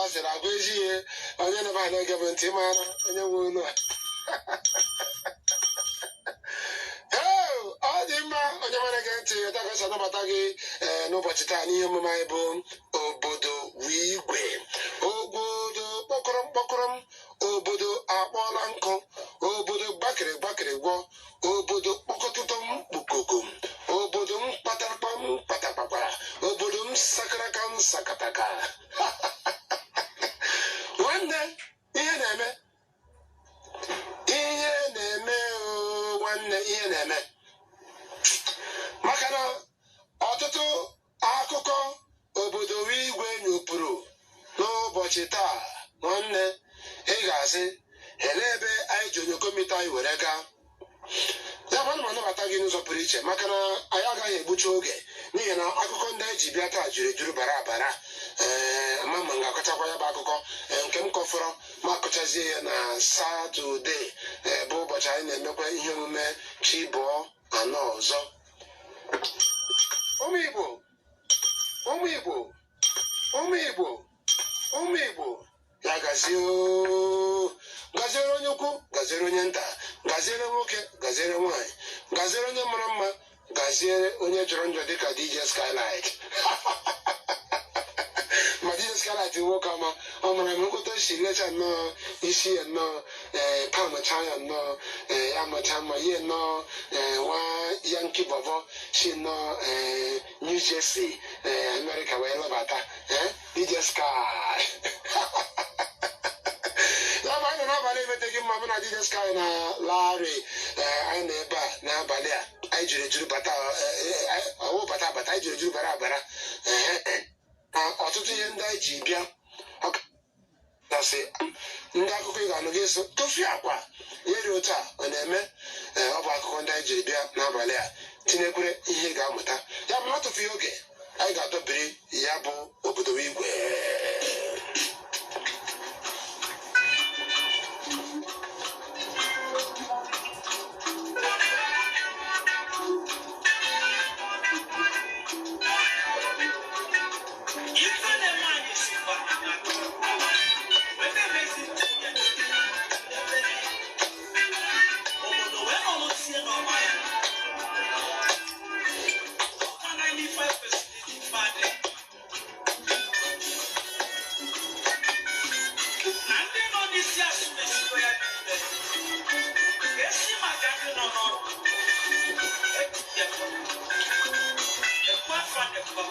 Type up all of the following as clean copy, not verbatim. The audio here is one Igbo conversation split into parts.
asịrị agwa ezi ihe. Onye na-ebe a na-ege m ntị mara onye nwe olu a. Ee, ọ dị mma. Onye mara gị ntị ụta anabata gị ee n'ụbọchị taa n'ihe omume anyị bụ Obodo Igwe. Obodo kpọkọrọm kpọkọrọm, obodo akpọọla nkụ, obodo gbakịrị gbakịrị gwọ, obodo kpọkọtụtọm kpukoko, obodo m kpatakpam kpatakpakwara, obodo m sakaraka m sakataka. Nwanne, ihe na-eme, ihe na-eme o, nwanne, ihe na-eme, maka na ọtụtụ akụkọ obodo igwe nyopụrụ n'ụbọchị taa. Nwanne, ị ga-asị elee ebe anyị ji onyokomita anyị were gaa? Ya bụ, ana m anabata gị n'ụzọ pụrụ iche, maka na anyị agaghị egbucha oge, n'ihi na akụkọ ndị anyị ji bịa taa juru ejuru bara abara. Ee, ama ma m ga-akọchakwa ya bụ akụkọ. Ee, nke m kọfọrọ ma akọchazie ya na Satọde, ee, bụ ụbọchị anyị na-emekwa ihe omume chi bụọ anọ ọzọ. Ụmụ Igbo, ụmụ Igbo, ụmụ Igbo, ụmụ Igbo, ya gazie oo. Gaziere onye ukwu, gaziere onye nta, gaziere nwoke, gaziere nwaanyị, gaziere onye mara mma, gaziere onye jọrọ njọ dịka DJ Skylight. Ma DJ Skylight nwoke ọma, ọ mara m nkwụta si lecha nnọọ isi ya nnọọ, ee, pamụcha ya nnọọ, ee, ya mụcha mma ihe nnọọ. Ee, nwa Yankee bọbọ si nnọọ, ee, New Jersey, ee, Amerịka wee lọbata. Ee, DJ Sky, ya bụ anyị nọ n'abalị emete gị mma. Mụ na DJ Sky na Larry, ee, anyị nọ ebe a n'abalị a. Anyị jiri ejuru bata, ọwụ bata bata, anyị jiri ejuru bara abara. Ee, na ọtụtụ ihe ndị anyị ji bịa, ọkachasị ndị akụkọ ị ga-anụ gị so tụfie akwa ihe dị otu a ọ na-eme. Ee, ọ bụ akụkọ ndị anyị jiri bịa n'abalị a, tinyekwere ihe ị ga-amụta. Ya bụ na atụfughị oge, anyị ga-adọbiri ya bụ obodo igwe. Ife na-eme anyị sikwa n'aka wee na-emezi ya ebe obodo wee nọrọsie n'ọma ya ọka 95% ife adị na ndị nọ n'isi asụ mesigo ya niile esi maka ndị nọ n'ọrụ ekwu ekwu afa nekwa.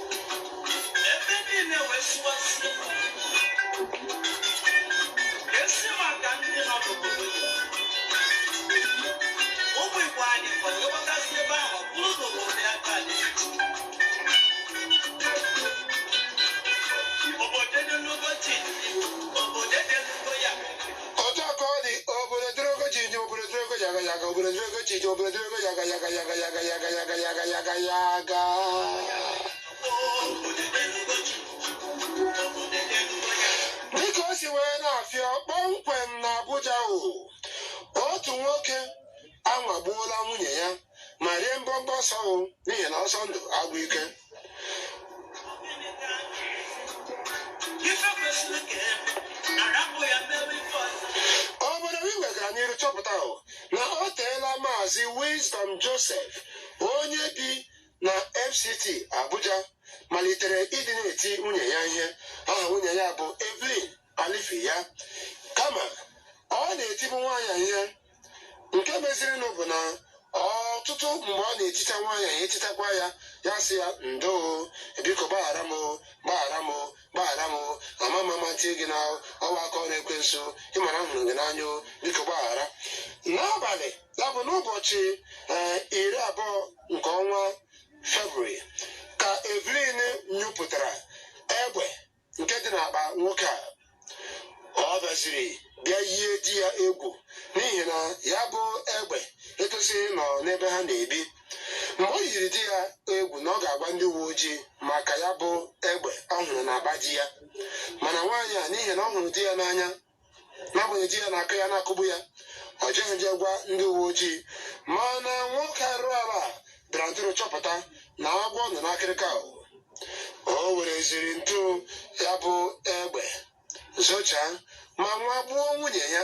Ebe niile wee sụwasie esi maka ndị nọ n'obodo. Ụmụ Igbo anyị kwado ghọtasị ebe ahụ, ọ bụrụ na obodo ya ka dị obodo edelugo chi, obodo edelugo ya. Otu a ka ọ dị. Obodo dịrịgo ji ji, obodo dịrịgo yaga yaga, obodo dịrịgo ji ji, obodo dịrịgo yaga yaga yaga yaga yaga yaga yaga yaga yaga. Obodo edelugo chi, obodo edelugo ya. Dịka o si wee na-afịọ kpọmkwem na Abuja o, otu nwoke anwagbuola nwunye ya ma rie mbọmbọ ọsọ o, n'ihi na ọsọ ndụ agwụ ike. Ife kwesịrị ka eme arapụ ya mewe ife ọzọ. Obodo igwe gara n'iru chọpụta o na o teela Maazị Wisdom Joseph, onye bi na FCT Abuja, malitere ịdị na-eti nwunye ya ihe. Aha nwunye ya bụ Evelyn Alifi ya. Kama ọ na-etibu nwaanyị ihe, nke mezirinụ bụ na ọtụtụ mgbe ọ na-eticha nwaanyị ya, etichakwa ya, ya sị ya ndo, biko gbaghara m, gbaghara m, gbaghara m, ama mama tie gị na ọwa aka ọrụ ekwensu, ịmara m hụrụ gị n'anya o, biko gbaghara. N'abalị ya bụ n'ụbọchị 20 nke ọnwa Febrụwarị ka Evelyn nyụpụtara egbe nke dị n'akpa nwoke a. Ọ bịaziri bịa yie di ya egwu, n'ihi na ya bụ egbe etosighị nọ n'ebe ha na-ebi. Mgbe o yiri di ya egwu na ọ ga-agwa ndị uwe ojii maka ya bụ egbe ọ hụrụ n'akpa di ya, mana nwaanyị a, n'ihi na ọ hụrụ di ya n'anya, n'agbanyeghị di ya na-akụ ya na-akụgbu ya, ọ jeghị je gwa ndị uwe ojii. Mana nwoke arụrụ ala bịara ntụrụ chọpụta na agwọ nọ n'akịrịka ahụ. O wereziri ntụ ya bụ egbe zochaa ma nwa gbuo nwunye ya.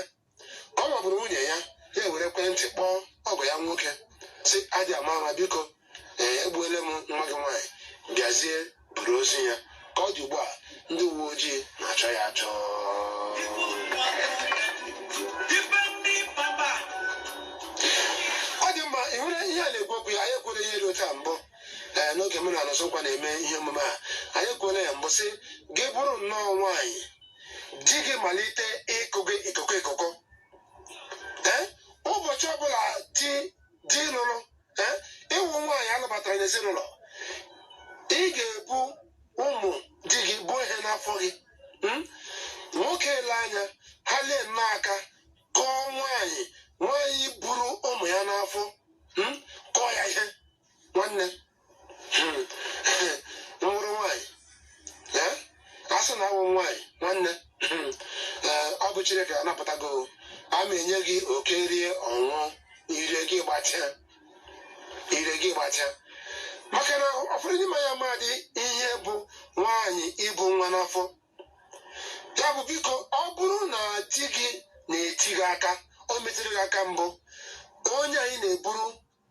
Ka ọ magburu nwunye ya, ya ewere ekwentị kpọọ ọgọ ya nwoke si adị ama ama, biko, ee, egbuole m nwa gị nwaanyị, bịazie buru ozu ya. Ka ọ dị ugbu a, ndị uwe ojii na-achọ ya achọ. Ọ dị mma. Ị hụrụ ihe a na-ekwu okwu ya, anyị ekwuola ihe dị otu a mbụ, ee, n'oge mụ na Anọsọnkwa na-eme ihe omume a. Anyị ekwuola ya mbụ sị gị bụrụ nnọọ nwaanyị di gị malite ịkụ gị ikuku ikuku, ee, ụbọchị ọbụla di lụrụ, ee, ịwụ nwaanyị alụbatara n'ezinụlọ, ị ga-ebu ụmụ di gị buo ihe n'afọ gị. Nwoke ele anya ha lee nnọọ aka kọọ nwaanyị, nwaanyị buru ụmụ ya n'afọ, kọọ ya ihe. Nwanne, nwụrụ nwaanyị, ee, a sị na awụ nwaanyị, nwanne, ee, ọ bụ Chineke anapụtago. A ma enye gị oke rie ọṅụọ ire gị gbatịa, ire gị gbatịa, maka na ụfọdụ n'ime ya amadị ihe bụ nwaanyị ibu nwa n'afọ. Ya bụ, biko, ọ bụrụ na di gị na-eti gị aka, o metụrụ gị aka mbụ, onye anyị na-eburu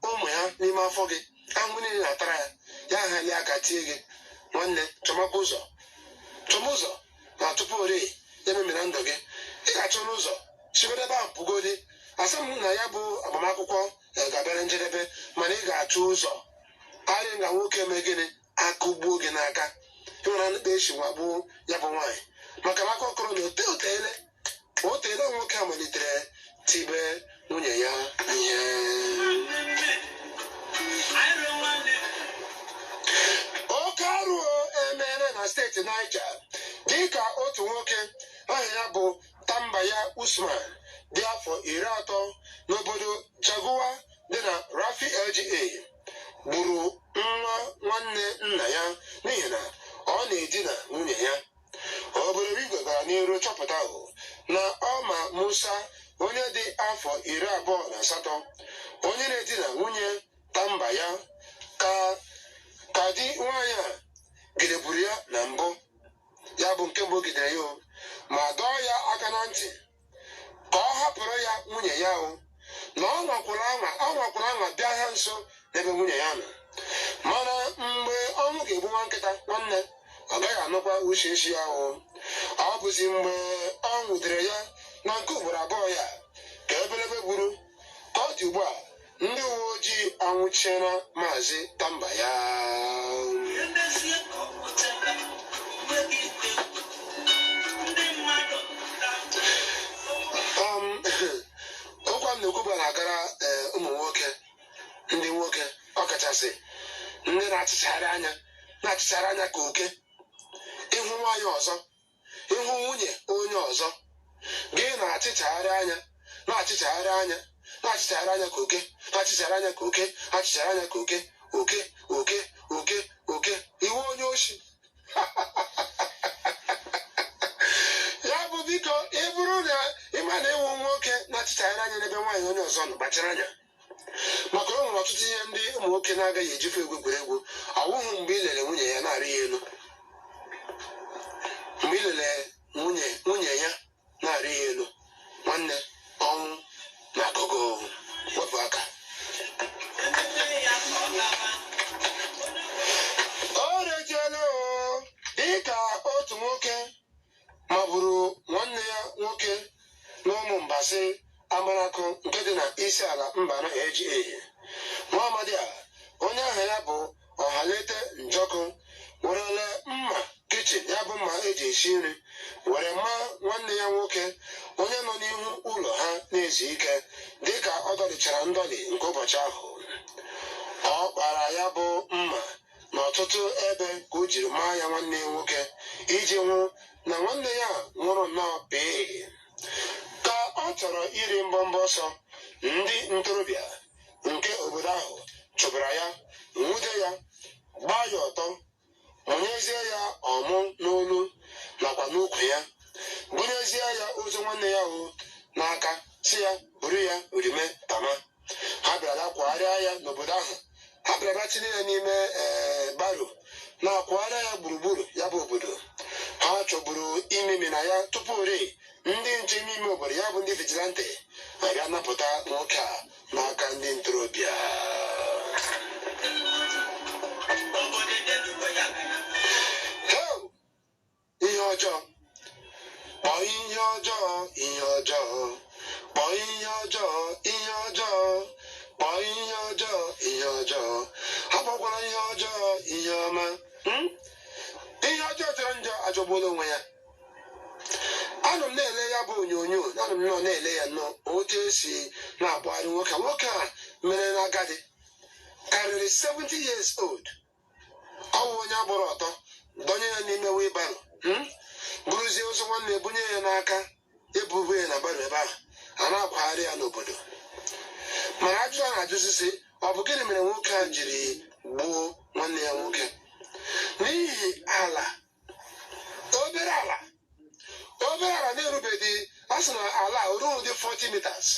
ụmụ ya n'ime afọ gị, ahụhụ niile na-atara ya, ya aghali aka tie gị, nwanne, chọmakwa ụzọ, chọma ụzọ na tupu ore ememina ndụ gị. Ị ga-achọ n'ụzọ chigodo ebe ahụ pụgodi. Asị m na ya bụ agbamakwụkwọ ga-abịara njedebe, mana ị ga-achọ ụzọ arị na nwoke mee gịnị, akụgbuo gị n'aka. Ịnwere anụkpa esi nwagbuo ya bụ nwaanyị, maka na aka ọkọrọ na ote oteele oteele nwoke a malitere tibe nwunye ya ihe. Oke arụ emeela na steeti Niger, dịka otu nwoke aha ya bụ Tambaya Usman dị afọ 30 n'obodo Jaguwa dị na Rafi LGA gburu nwa nwanne nna ya n'ihi na ọ na-edina nwunye ya. Obodo Igwe gara n'iru chọpụta na Ọma Musa, onye dị afọ 28, onye na-edina nwunye Tambaya, ka di nwaanyị a gideburu ya na mbụ, ya bụ nke mbụ gidere ya o, ma dọọ ya aka na ntị ka ọ hapụrụ ya nwunye ya o, na ọ nwakwụrụ anwa, ọ nwakwụrụ anwa bịa ha nso n'ebe nwunye ya nọ. Mana mgbe ọnwụ ga-egbu nwa nkịta, nwanne, ọ gaghị anụkwa uche isi ya o. Ọ bụzi mgbe ọ nwụdere ya na nke ugboro abụọ ya ka ebelebe gburu. Ka ọ dị ugbu a, ndị uwe ojii anwụchiela Maazị Tambaya. Okwu m na-ekwu bụ na-agara ụmụ nwoke, ndị nwoke, ọkachasị ndị na-achịchara anya, na-achịchara anya ka oke ịhụ nwaanyị ọzọ, ịhụ nwunye onye ọzọ, gị na-achịchagharị anya, na-achịchagharị anya, na-achịchagharị anya ka oke, na-achịchagharị anya ka oke, achịchagharị anya ka oke, oke, oke, oke, oke, iwu onye oshi. Ya bụ, biko, ị bụrụ na ịma na ịwụ nwoke na-achịchagharị anya n'ebe nwaanyị onye ọzọ nọ, kpachara anya, maka o nwere ọtụtụ ihe ndị ụmụ nwoke na-agaghị ejife egwu egwuregwu. Ọ wụghị mgbe ị lere nwunye ya na-arị ya elu, mgbe ị lere nwunye ya na-arị ya elu, nwanne, ọnwụ na akụkụ wepụ aka. O rejiela o, dịka otu nwoke magburu nwanne ya nwoke na ụmụ mbasị Amarakụ nke dị na isi ala mba na LGA. Nwa amadi a, onye aha ya bụ Ọhalete Njọkụ, werele mma kichin, ya bụ mma eji esi nri, were maa nwanne ya nwoke onye nọ n'ihu ụlọ ha na-ezu ike dịka ọ dọlichara ndọli nke ụbọchị ahụ. Ọ kpara ya bụ mma n'ọtụtụ ebe ka o jiri maa ya nwanne ya nwoke iji hụ na nwanne ya nwụrụ nnọọ pịị. Ka ọ chọrọ iri mbọmbọ ọsọ, ndị ntorobịa nke obodo ahụ chụbara ya, nwude ya, gbaa ya ọtọ, mụnyezie ya ọmụ n'olu nakwa n'ukwu ya, bunyezie ya ozu nwanne ya o n'aka, si ya buru ya orime tama. Ha bịara kwagharịa ya n'obodo ahụ. Ha bịara bịa tinye ya n'ime ee barrow na-akwụgharị ya gburugburu ya bụ obodo. Ha chọburu imemi na ya tupu ri ndị nche ime ime obodo, ya bụ ndị vigilante, abịa napụta nwoke a n'aka ndị ntorobịa. Obodo edelugo ya gara. Heo! Ihe ọjọọ, kpọọ ihe ọjọọ, ihe ọjọọ, kpọọ ihe ọjọọ, ihe ọjọọ, kpọọ ihe ọjọọ, ihe ọjọọ, akpọkwara ihe ọjọọ ihe ọma. Ihe ọjọọ jọrọ njọ, ajọgbuola onwe ya. Anọ m na-ele ya bụ onyonyo, anọ m nnọọ na-ele ya nnọọ otu esi na-akpọgharị nwoke a. Nwoke a mere na agadi karịrị 70 years old. Ọ bụ onye agbara ọtọ dọnye ya n'ime wheelbarrow, Buruzie ozu nwanne bunye ya n'aka, ebubu ya na barrow ebe ahụ a na-akwagharị ya n'obodo. Mana ajụjụ a na-ajụzi sị, ọ bụ gịnị mere nwoke a jiri gbuo nwanne ya nwoke? N'ihi ala, obere ala, obere ala na-erubeghị, a sị na ala a orughị ụdị 40 meters,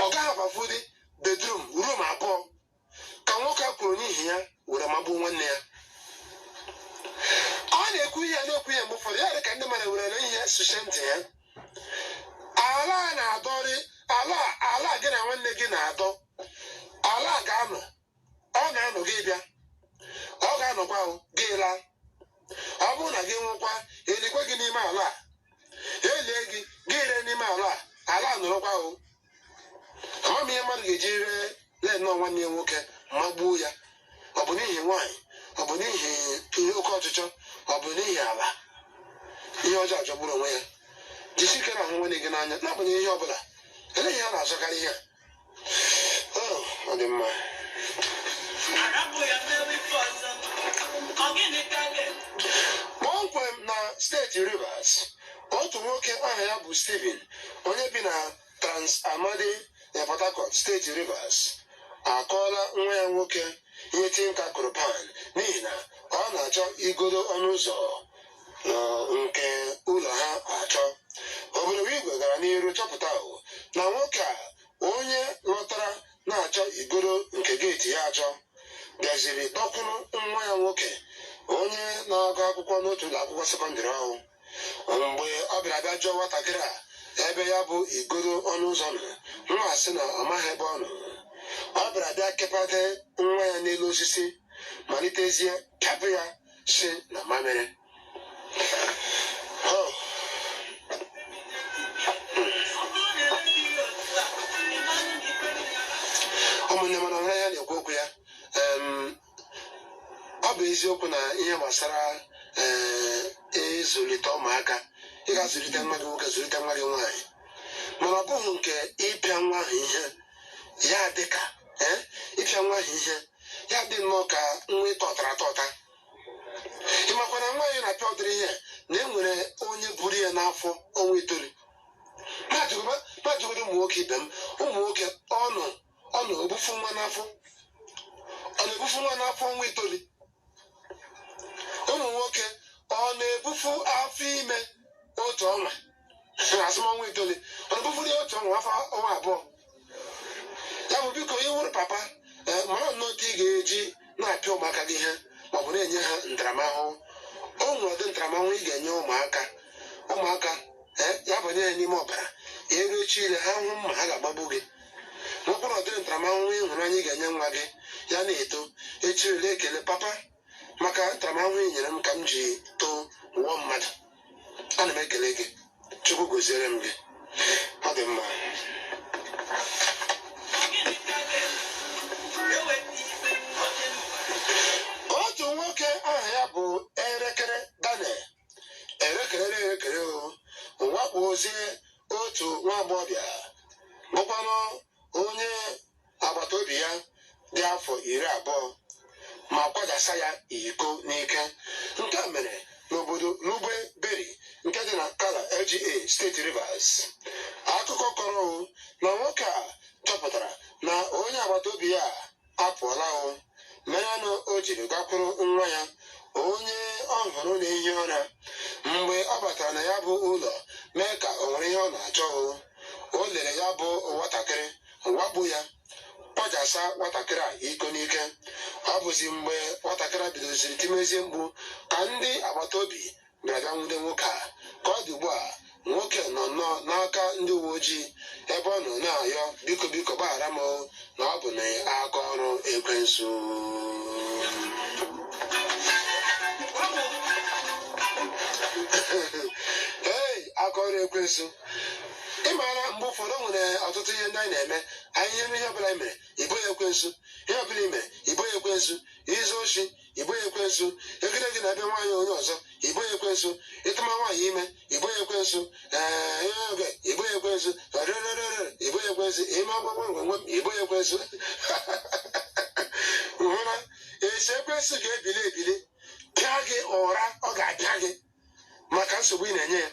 ọ gaghị abafụdị bedroom room abụọ, ka nwoke a kwuru n'ihi ya were magbuo nwanne ya. Ọ na-ekwu ihe a na-ekwu ihe mgbe ụfọdụ ya dị ka ndị mmadụ were na ihe suche ntị ya. Ala a na-adọrị ala, ala gị na nwanne gị na-adọ, ala a ga-anọ, ọ ga-anọ gị bịa, ọ ga-anọkwa ahụ gị laa. Ọ bụrụ na gị nwụkwa, elikwe gị n'ime ala a, elie gị, gị ree n'ime ala a, ala a nọrọkwa ahụ. Ama m ihe mmadụ ga-eji ree lee nnọọ nwanne ya nwoke magbuo ya. Ọ bụ n'ihi nwaanyị? Ọ bụ n'ihi ihe oke ọchịchọ? Ọ bụ n'ihi ala? Ihe ọjọọ jọgburu onwe ya. Jisi ike na-ahụ nwanne gị n'anya n'agbanyeghị ihe ọbụla. Elee ihe a na-azọkarị ihe a? Oh, ọ dị mma. Arapụ ya mewe ife ọzọ. Ọ gịnị ka a ga-eme? Kpọmkwem na steeti Rivers, otu nwoke aha ya bụ Steven, onye bi na Trans Amadi na Port Harcourt, steeti Rivers, akọọla nwa ya nwoke ihe tinka kụrụ pan n'ihi na ọ na-achọ igodo ọnụ ụzọ nke ụlọ ha achọ. Obodo igwe gara n'iru chọpụta na nwoke a, onye lọtara na-achọ igodo nke geeti ya achọ, bịaziri dọkwuru nwa ya nwoke onye na-agụ akwụkwọ n'otu ụlọ akwụkwọ sekọndịrị ahụ. Mgbe ọ bịara bịa jụọ nwatakịrị a ebe ya bụ igodo ọnụ ụzọ nọ, nwa sị na ọ maghị ebe ọ nọ. Ọ bịara bịa kepade nwa ya n'elu osisi, malitezie pịapụ ya si na mamịrị. Oh. Ọ bụrụ na emeghị ya otu a, ị manụ na ikpe dị ya. Ụmụnne m, na ọhụrụ ya na-ekwu okwu ya, ọ bụ eziokwu na ihe gbasara ịzụlite ụmụaka, ị ga-azụlite nwa gị nwoke, zụlite nwa gị nwaanyị, mana ọ bụghị nke ịpịa nwa ahụ ihe ya dị ka ịpịa nwa ahụ ihe ya dị nnọọ ka nwa ịtọtara atọta. Ị makwa na nwaanyị na-apịa ụdịrị ihe na e nwere onye buru ya n'afọ ọnwa 9. Majụgodo ụmụ nwoke ibe m, ụmụ nwoke, ọnụ ọ na-ebufu nwa n'afọ, ọ na-ebufu nwa n'afọ ọnwa 9. Ụmụ nwoke, ọ na-ebufu afọ ime otu ọnwa, asụmọnwa 9, ọ na-ebufuru ya otu ọnwa, afọ ọnwa 2. Ya bụ, biko, ịwụrụ papa, mara nnọọ otu ị ga-eji na-apịa ụmụaka gị ihe maọbụ na-enye ha ntaramahụhụ. O nwere ụdị ntaramahụhụ ị ga-enye ụmụaka. Ụmụaka ya banye ya n'ime ọbara ya, eruo echi ile ha hụ mma, ha ga-agbagbu gị. Nwekwara ụdịrị ntaramahụhụ ịhụnanya ị ga-enye nwa gị, ya na-eto, echi ole ekele papa maka ntaramahụhụ ị nyere m ka m ji too wụọ mmadụ. Ana m ekele gị, Chukwu goziere m gị. Ọ dị mma. Ọ gịnị ka a ga-eme? Eweta ikpe ọ dị n'ụwa. Otu nwoke aha ya bụ Erekere Daniel, erekere erekere o wakpozie otu nwa agbọghọbịa bụkwanụ onye agbata obi ya dị afọ 20 ma kwajasa ya iko n'ike. Nke a mere n'obodo Lugbe Beri nke dị na Kala LGA, steeti Rivers. Akụkọ kọrọ o na nwoke a chọpụtara na onye agbata obi ya apụọla, o merenụ o jiri gakwuru nwa ya onye ọ hụrụ na-ehi ụra. Mgbe ọ batara na ya bụ ụlọ mee ka o nwere ihe ọ na-achọ, o lere ya bụ nwatakịrị, wakpo ya, kwajasa nwatakịrị a iko n'ike. Ọ bụzi mgbe nwatakịrị a bidoziri timezie mkpu ka ndị agbata obi bịara bịa nwude nwoke a. Ka ọ dị ugbu a, nwoke nọ nnọọ n'aka ndị uwe ojii ebe ọ nọ na-ayọ biko biko gbaghara m o, na ọ bụ na aka ọrụ ekwensu. Ee, aka ọrụ ekwensu. Ị maara mgbe ụfọdụ o nwere ọtụtụ ihe ndị anyị na-eme, anyị ihe ihe ọbụla anyị mere ibo ya ekwensu, ihe ọbụla i mere ibo ya ekwensu, izu oshi ibo ya ekwensu, egide gị na-abịa nwaanyị onye ọzọ ibo ya ekwensu, ịtụma nwaanyị ime ibo ya ekwensu, ee ihe oge ibo ya ekwensu, rererere ibo ya ekwensu, ime ọgwagwa ngwengwe ibo ya ekwensu. Hụra esi ekwensu ga-ebili ebili pịa gị ụra, ọ ga-apịa gị maka nsogbu ị na-enye ya.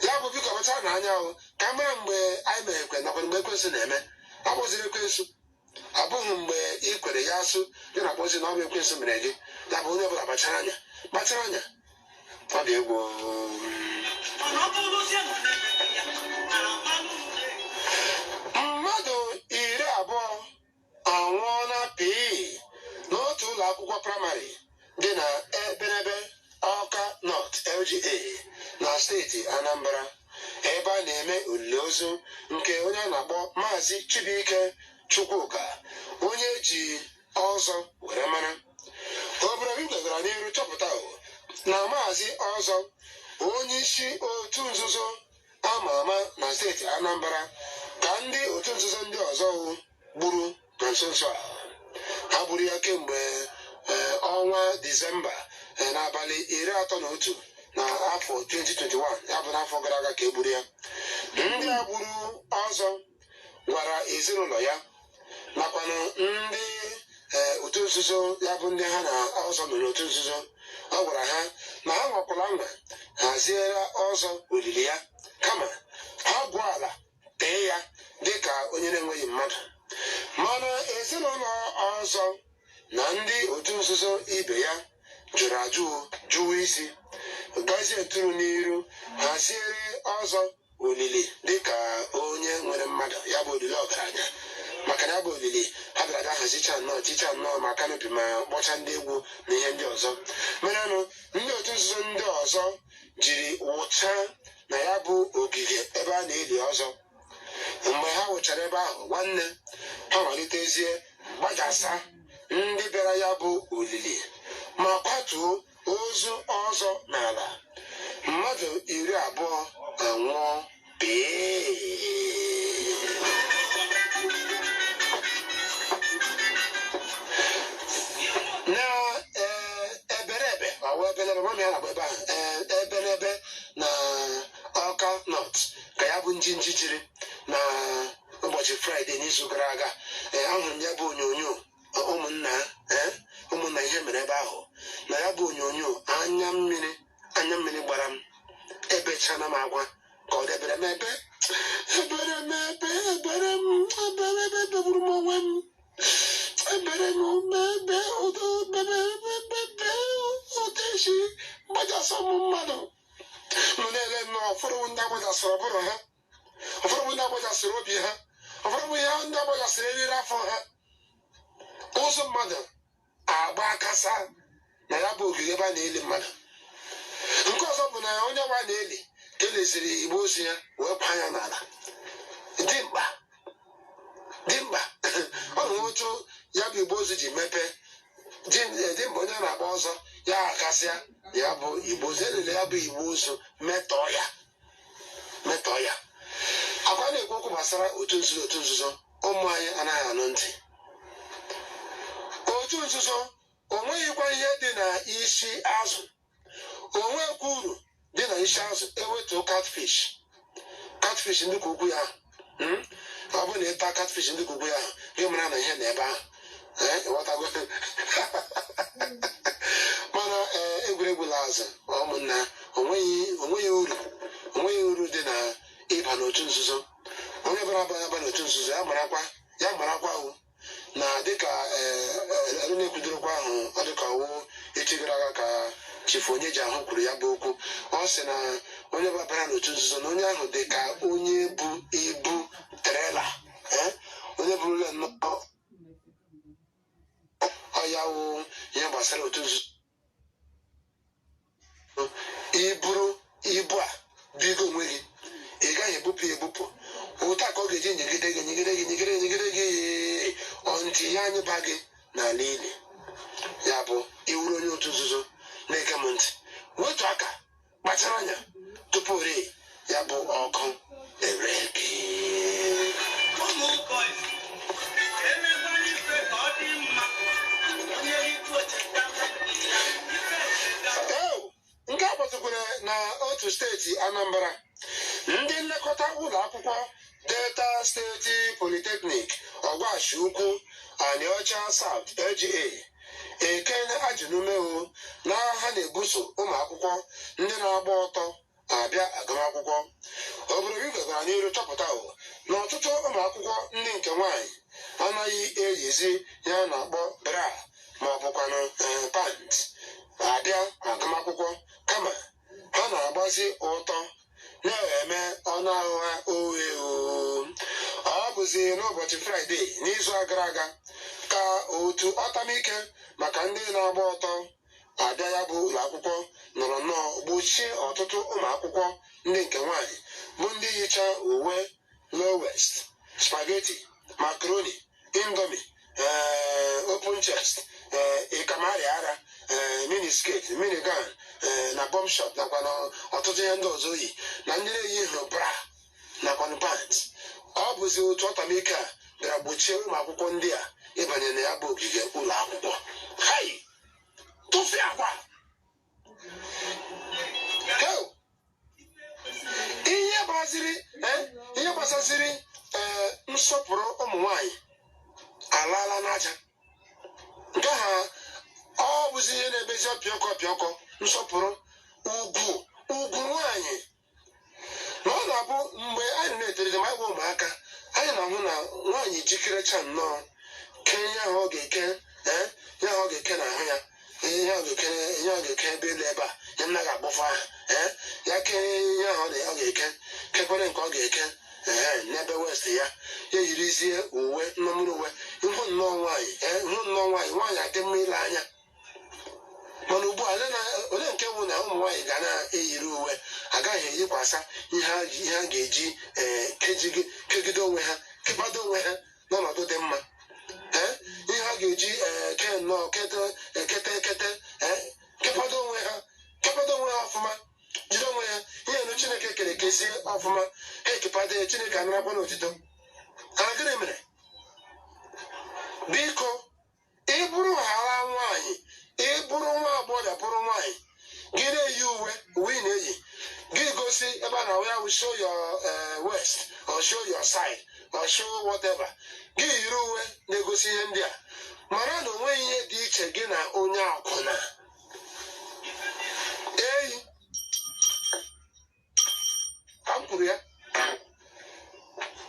Ya bụ biko kpachara n'anya ahụ ka a mara mgbe anyị mere ekwe nakwa mgbe ekwensu na-eme. Akpọziri ekwensu abụghị mgbe ị kwere ya asụ gị na-akpọzi na ọ bụ ekwensu mere gị. Ya bụ onye ọbụla kpachara anya, kpachara anya, ọ dị egwu. Mana ọ bụrụzie na ọ na-emeghị ya, na amanụ nne. Mmadụ 20 anwụọla pii n'otu ụlọ akwụkwọ praịmarị dị na Ebenebe, Ọka North LGA na steeti Anambra, ebe a na-eme olili ozu nke onye a na-akpọ Maazị Chibuike Chukwuka, onye ji ọzọ were mara. Obodo Igwe gara n'iru chọpụta na Maazị Ọzọ, onye isi otu nzuzo ama ama na steeti Anambra, ka ndị otu nzuzo ndị ọzọ gburu na nso nso a. Ha gburu ya kemgbe ọnwa Disemba n'abalị 31 na afọ 2021, ya bụ n'afọ gara aga ka e gburu ya. Ndị a gburu ọzọ gwara ezinụlọ ya nakwanụ ndị otu nzuzo ya bụ ndị ha na ọzọ nọ n'otu nzuzo. Ọ gwara ha na ha nwakwara nwa haziere ọzọ olili ya, kama ha gwuo ala tee ya dịka onye na-enweghị mmadụ. Mana ezinụlọ ọzọ na ndị otu nzuzo ibe ya jụrụ ajụ, jụwa isi, gazie ntụrụ n'iru haziere ọzọ olili dịka onye nwere mmadụ, ya bụ olili ọgaranya. Maka na ya bụ olili ha bịara bịa hazicha nnọọ, ticha nnọọ ma kanopi ma kpọcha ndị egwu na ihe ndị ọzọ. Merenụ ndị otu nzuzo ndị ọzọ jiri wụcha na ya bụ ogige ebe a na-eli ọzọ. Mgbe ha wụchara ebe ahụ, nwanne ha malitezie gbajasa ndị bịara ya bụ olili ma kwatuo ozu ọzọ n'ala. Mmadụ 20 anwụọ pee. Na eberebe ọwa ebenebe mami a na-agba ebe ahụ, ebenebe na Ọka North ka ya bụ njinji jiri na ụbọchị Fraịde n'izu gara aga. Ahụrụ m ya bụ onyonyo ụmụnna, ụmụnna ihe mere ebe ahụ na ya bụ onyonyo. Anya mmiri gbara m, ebechana m agwa ka ọ debere m ebe ebere m ebe ebere m ebere ebe ebegburu m onwe m, ebere m ebe ụdọ ebe ebe otechi gbajasị ụmụ mmadụ nọ na-ele nnọọ. Ụfọdụ ndị agbajasịrị ọbụrụ ha, ụfọdụ ndị agbajasịrị obi ha, ụfọdụ bụ ihe ndị agbajasịrị eriri afọ ha. Ụzọ mmadụ agba akasa na ya bụ ogige ebe a na-eli mmadụ. Nke ọzọ bụ na onye ọbụla na-eli ka eleziri igbe ozu ya wee kwa ya n'ala. Dimkpa dimkpa ọ na otu ya bụ igbe ozu ji mepee dimkpa onye a na-akpọ ọzọ ya akasịa ya bụ igbe ozu elele ya bụ igbe ozu metọọ ya, metọọ ya. Agwa na-ekwu okwu gbasara otu nzuzo, otu nzuzo ụmụ anyị anaghị anụ ntị. Otu nzuzo o nweghịkwa ihe dị na isi azụ, o nwekwa uru dị na isi azụ ewetuo catfish. Catfish ndị ka ukwu ya ahụ, ọ bụrụ na ịta catfish ndị ka ukwu ya ahụ, gị mara na ihe na ebe ahụ. Ịghọtago? Mana egwuregwu la azụ ụmụnna, onweghị uru, onweghị uru dị na ịba n'otu nzuzo. Onye bara aba aba n'otu nzuzo ya marakwa, ya marakwa o na dịka ee na-ekwudorokwa ahụ, ọ dịka ọwụ echi gara aga ka Chifu onye ji ahụ kwuru ya bụ okwu. Ọ sị na onye babara n'otu nzuzo na onye ahụ dị ka onye bu ibu trela, onye burula nnọọ Ya wụ ihe gbasara otu nzuzo. Iburu ibu a bigo onwe gị, ị gaghị ebupụ ya ebupụ. Ụta ka ọ ga-eji nyegide gị, nyegide gị, nyegide, nyegide gị ọntị ya anyụba gị n'ala ili. Ya bụ, iwuru onye otu nzuzo na-ege m ntị, wetu aka, kpachara anya tupu rie ya bụ ọkụ ere gị. Ụmụ boys, emekwana ife ka ọ dị mma. Onye ikwu cheta ya, ife cheta. Ew, nke a kpọtụkwara na otu steeti Anambra. Ndị nlekọta ụlọ akwụkwọ Delta State Polytechnic, Ọgwashi Ukwu, Anịọcha South LGA, ekene ajụnumeo na ha na-ebuso ụmụ akwụkwọ ndị na-agba ọtọ abịa agụmakwụkwọ. Obodo Igwe gara n'iru chọpụta o na ọtụtụ ụmụ akwụkwọ ndị nke nwaanyị anaghị eyizi ya a na-akpọ bra ma ọ bụkwanụ pant abịa agụmakwụkwọ, kama ha na-agbazi ụtọ na-eme ọnụ ahụ ha oghe. Ọ bụzi n'ụbọchị Fraịde n'izu gara aga ka otu ọtamike maka ndị na-agba ọtọ abịa ya bụ ụlọ akwụkwọ nọrọ nnọọ gbochie ọtụtụ ụmụ akwụkwọ ndị nke nwaanyị, bụ ndị yicha uwe low waist, spaghetti, macaroni, Indomie, open chest, ịkamari ara, mini skirt, mini gown, na bomb short, nakwa na ọtụtụ ihe ndị ọzọ yi, na ndị na-eyi hụ bra nakwa pant. Ọ bụzi otu ọtamike a bịara gbochie ụmụ akwụkwọ ndị a ịbanye na ya bụ ogige ụlọ akwụkwọ. Hai, tụfịa akwa! Heo! Ihe gbasaziri nsọpụrụ ụmụ nwanyị alaala n'aja. Nke ha ọ bụzi ihe na-emezi ọpịọkọ ọpịọkọ. Nsọpụrụ, ugwu, ugwu nwanyị, na ọ na-abụ mgbe anyị na-etolite, ma anyị bụ ụmụaka, anyị na-ahụ na nwaanyị jikerecha nnọọ kee ihe ahụ ọ ga-eke, ihe ahụ ọ ga-eke n'ahụ ya, ihe ọ ga-eke, ihe ọ ga-eke ebe elu ebe a ya nna ga-agbọfọ ahụ, ya kee ihe ahụ ọ ga-eke, kekwere nke ọ ga-eke n'ebe waist ya, ya yirizie uwe nnọmụrụ uwe, hụ nnọọ nwaanyị, hụ nnọọ nwaanyị, nwaanyị adị mma ile anya. Mana ugbu a, ole nke bụ na ụmụ nwaanyị ga na-eyiri uwe, agaghị eyikwasa ihe ha ga-eji kegide onwe ha, kebado onwe ha n'ọnọdụ dị mma, ihe ha ga-eji ke nnọọ kete ekete ekete, kepado onwe ha, kepado onwe ha ọfụma, jide onwe ha ihe nụ Chineke kere kezie ọfụma, ha ekepado ya, Chineke anarakwa n'otito. Ha gịnị mere? Biko, ị bụrụ ghara nwaanyị, ị bụrụ nwa agbọghọ, bụrụ nwaanyị, gị na-eyi uwe, uwe ị na-eyi gị gosi ebe a na-ahụ ya wụ show your waist or show your side or show whatever. Gị yiri uwe na-egosi ihe ndị a, mara na onweghị ihe dị iche gị na onye akwụna eyi. Ka m kwuru ya,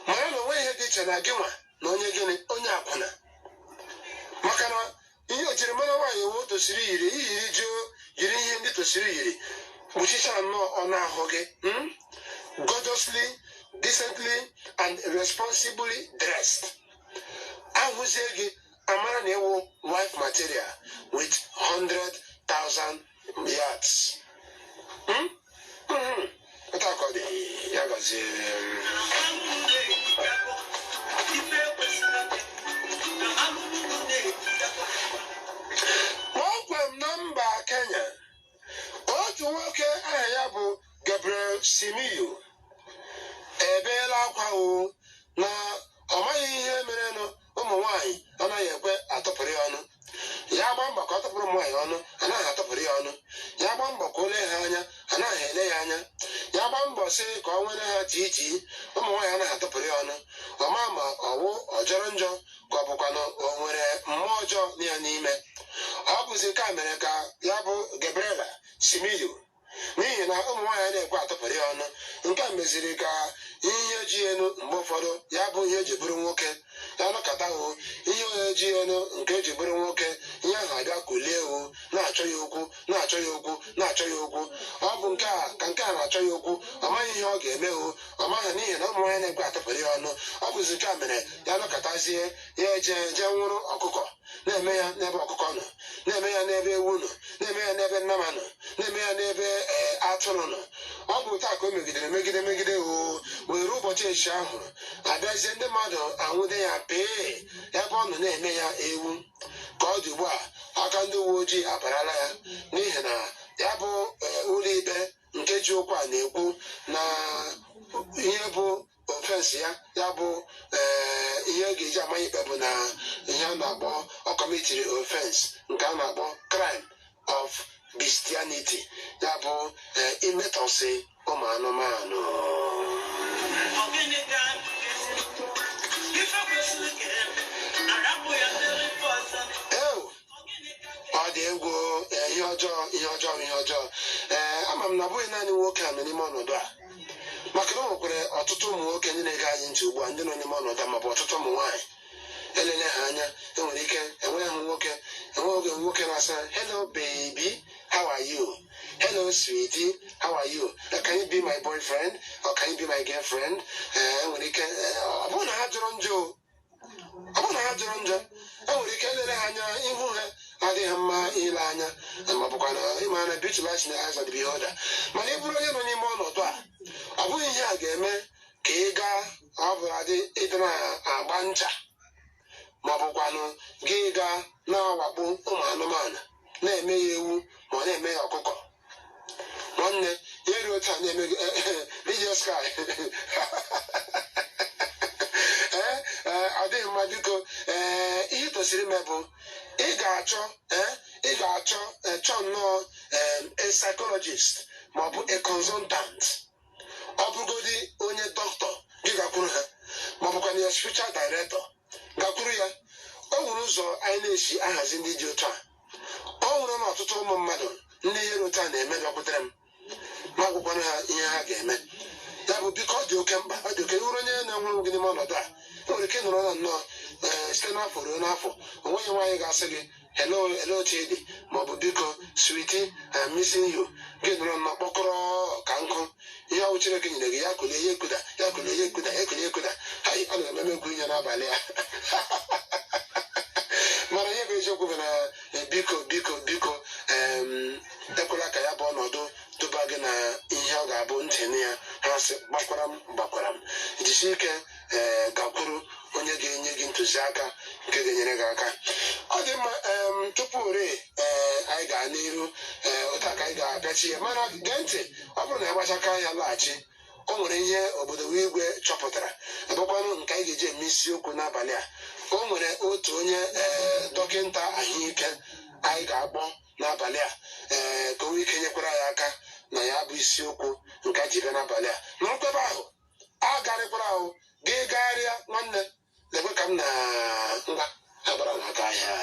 mara na onweghị ihe dị iche na gị nwa na onye gịnị, onye akwụna, maka na ihe ojirimara nwaanyị wo tosiri yiri, iyiri juo, yiri ihe ndị tosiri yiri, kpuchicha nnọọ ọnụ ahụ gị, Gorgeously, decently and responsibly dressed, ahụzie gị, amara na ịwụ wife material with 100,000 yards. Otu a ka ọ dị. Ya gazie. Ife kwesịrị na alụmdi na-etigakọ. Kpọmkwem na mba Kenya, otu nwoke aha ya bụ Gabriel Simiyu ebeela akwa o na ọ maghị ihe merenụ ụmụ nwanyị anaghị ekwe atụpụrụ ya ọnụ. Ya gba mbọ ka ọ tụpụrụ ụmụ nwaanyị ọnụ, anaghị atụpụrụ ya ọnụ. Ya gba mbọ ka o lee ha anya, anaghị ele ya anya. Ya gba mbọ sị ka ọ nwere ha tii, ụmụ nwaanyị anaghị atụpụrụ ya ọnụ. Ọ ma ma ọwụ ọ jọrọ njọ, ka ọ bụkwa na o nwere mmụọ ọjọọ ya n'ime. Ọ bụzi nke a mere ka ya bụ Gabriela Simiyu, n'ihi na ụmụ nwaanyị na-ekwe atụpụrụ ya ọnụ, nke a meziri ka ihe ji enu mgbe ụfọdụ ya bụ ihe eji bụrụ nwoke ya nọkọta hụ ihe onye ji enu nke eji bụrụ nwoke, ihe ahụ abịa kulie o na-achọ ya okwu, na-achọ ya okwu, na-achọ ya okwu. Ọ bụ nke a ka nke a na-achọ ya okwu. Ọ maghị ihe ọ ga-eme o, ọ maghị, n'ihi na ụmụ nwaanyị na-ekwe atụpụrụ ya ọnụ. Ọ bụzi nke a mere ya nọkọtazie, ya eje jee nwụrụ ọkụkọ. Na-eme ya n'ebe ọkụkọ nọ, na-eme ya n'ebe ewu nọ, na-eme ya n'ebe nnama nọ, na-eme ya n'ebe atụrụ nọ. Ọ bụ taa ka o megidere, megide, megide o were ụbọchị echi ahụ abịazie, ndị mmadụ anwụde ya pee ebe ọ nọ na-eme ya ewu. Ka ọ dị ugbu a, aka ndị uwe ojii abarala ya, n'ihi na ya bụ ụlọ ikpe nke ji okwu a na-ekwu na ihe bụ offence ya, ya bụ ihe a ga-eji ama ikpe bụ na ihe a na-akpọ ọ commitiri offence nke a na-akpọ crime of bestiality, ya bụ imetọsị ụmụ anụmanụ. Ọ gịnị ka ife kwesịrị ka eme arapụ ya dịrị ife ọzọ? Ew! Ọ gịnị ka Ọ dị egwu. Ihe ọjọọ, ihe ọjọọ, ihe ọjọọ. Ama m na ọ bụghị naanị nwoke a nọ n'ime ọnọdụ a, maka na o nwekwara ọtụtụ ụmụ nwoke ndị na-ege anyị ntị ugbu a ndị nọ n'ime ọnọdụ a, maọbụ ọtụtụ ụmụ nwaanyị. Elele ha anya, enwere ike enweghị nwoke, enweghị oge nwoke na-asa, "Hello baby, how are you? Hello sweetie, how are you? Can you be my boyfriend or can you be my girlfriend?" Enwere ike ọ bụrụ na ha jọrọ njọ o, ọ bụrụ na ha jọrọ njọ, enwere ike elele ha anya, ihu ha adịghị mma ile anya, ma ọ bụkwa na ịma na beauty lies in the eyes of the beholder. Mana ị bụrụ onye nọ n'ime ọnọdụ a, ọ bụghị ihe a ga-eme ka ị gaa ọ bụla dị ịdị na-agba ncha, ma ọ bụkwanụ gị gaa na-awakpo ụmụ anụmanụ, na-eme ya ewu ma ọ na-eme ya ọkụkọ. Nwanne ya ruo taa na-eme gị DJ Sky. Ee, ọ dịghị mma. Biko, ee, ihe ị tosiri ime bụ ị ga-achọ, ị ga-achọ, chọọ nnọọ a psychologist ma ọ bụ a consultant, ọ bụrụgodi onye dọkịta gị, gakwuru ha, ma ọ bụkwa na ya spiritual director, gakwuru ya. O nwere ụzọ anyị na-esi ahazi ndị dị otu a. O nwere na ọtụtụ ụmụ mmadụ ndị ihe dị otu a na-eme bịakwutere m, ma gwakwana ha ihe ha ga-eme. Ya bụ, biko, ọ dị oke mkpa, ọ dị oke ịhụrụ onye na-enwere onwe gị n'ime ọnọdụ a. E nwere ike nọrọ na nnọọ site n'afọ ruo n'afọ, onweghị nwaanyị ga-asị gị, "Hello, hello, Chidi," ma ọ bụ, "Biko sweetie, I'm missing you." Gị nọrọ nnọọ kpọkọrọ ka nkụ. Ihe ọwụ Chineke nyere gị, ya kulie ya ekuda, ya kulie ya ekuda, ya kulie ekuda. Hai, ana m emekwu ihe n'abalị a. Mana ihe bụ eziokwu bụ na biko, biko, biko, ekwela ka ya bụ ọnọdụ duba gị na ihe ọ ga-abụ ntị na ya ha sị gbakwara m, gbakwara m. Jisie ike, gakwuru onye ga-enye gị ntụziaka nke ga-enyere gị aka. Ọ dị mma. Tupu re anyị gaa n'iru, otu a ka anyị ga-abịachi ya. Mana gee ntị, ọ bụrụ na agbachaka ya laghachi, o nwere ihe obodo igwe chọpụtara, abụkwanụ nke anyị ga-eji eme isiokwu n'abalị a. O nwere otu onye dọkịta ahụike anyị ga-akpọ n'abalị a, ka o nwee ike nyekwara ya aka na ya bụ isiokwu nke a ji bịa n'abalị a. Nọrọkwa ebe ahụ, a garịkwara ahụ gị gagharịa. Nwanne, lekwe ka m na ngwa agbara n'aka ahịa.